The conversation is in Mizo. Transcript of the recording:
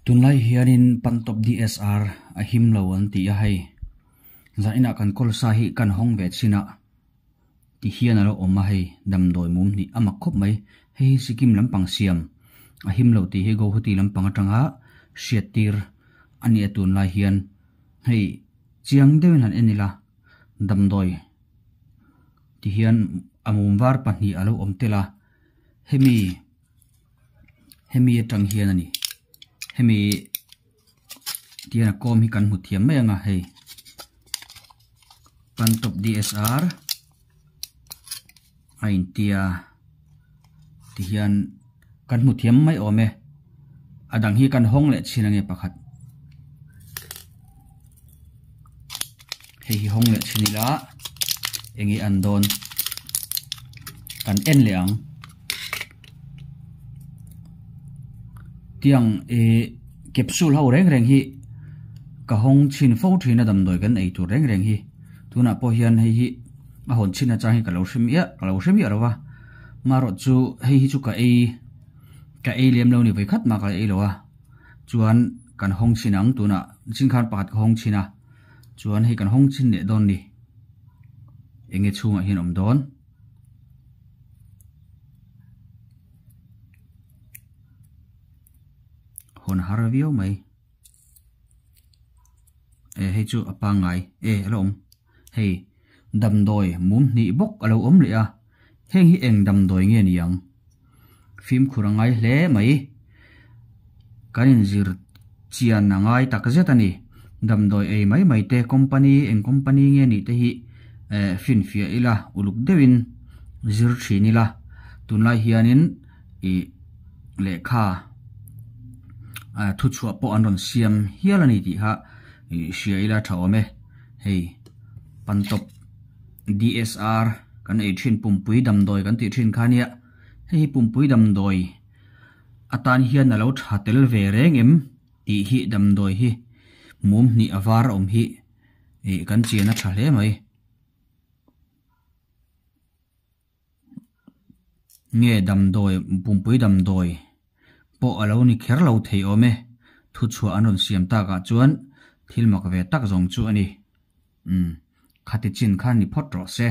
Tunlai hianin Pantop DSR a him lo an ti a hei. Zaninah kan kawl sa hi kan hawng ve chin a ti hian a lo awm a hei damdawi mum hnih a mak khawp mai. Hei hi Sikkim lampang siam a him lo tih hi Guwahati lampang atanga hriat tir a nia tunlai hian hei chiang deuhin han en ila damdawi ti hian a mum var pahnih a lo awm tel a hemi hemi atang hian a ni hemi tihian a kawm hi kan hmu thiam mai ang a hei pantop D S R a intia tihian kan hmu thiam mai awm e a dang hi kan hawng leh chhin ange pakhat hei hi hawng leh chhin ila enge an dawn kan en leh ang tiang ih capsule ho reng reng hi ka hawng chhin fo thin a damdawi kan ei tur reng reng hi tunah pawh hian hei hi a hawn chhin atang hi ka lo hre miah ka lo hre miah lo va marawh chu hei hi chu ka ei ka ei lem lo a ni vawikhat mah ka ei lo a chuan kan hawng chhin ang tunah chin khan pakhat ka hawng chhin a chuan hei kan hawng chhin leh dawn a ni enge chhungah hian awm dawn. Hawn har viau mai e hei chu a pangngai e a lo awm hei damdawi mum hnih bawk a lo awm leh a heng hi eng damdawi nge ni ang fimkhur a ngai hle mai kan inzir chian a ngai tak zet a ni damdawi ei mai mai te company eng company nge nih te hi eh finfiah ila uluk deuhin zir thin ila tunlai hianin ih lehkha ah thuchhuah pawh an rawn siam hial a ni tih kha ih hria ila tha awm e hei pantop D S R kan ei thin pumpui damdawi kan tih thin kha nia hei hi pumpui damdawi atan hian a lo tha tel ve reng em tih hi damdawi hi mum hnih a var awm hi ih kan chian a tha hle mai. Nge damdawi pumpui damdawi pawh a lo ni kher lo thei awm e thuchhuah an rawn siam takah chuan thil mak ve tak zawng chu a ni. Umm khati chin kha ni phawt rawh se.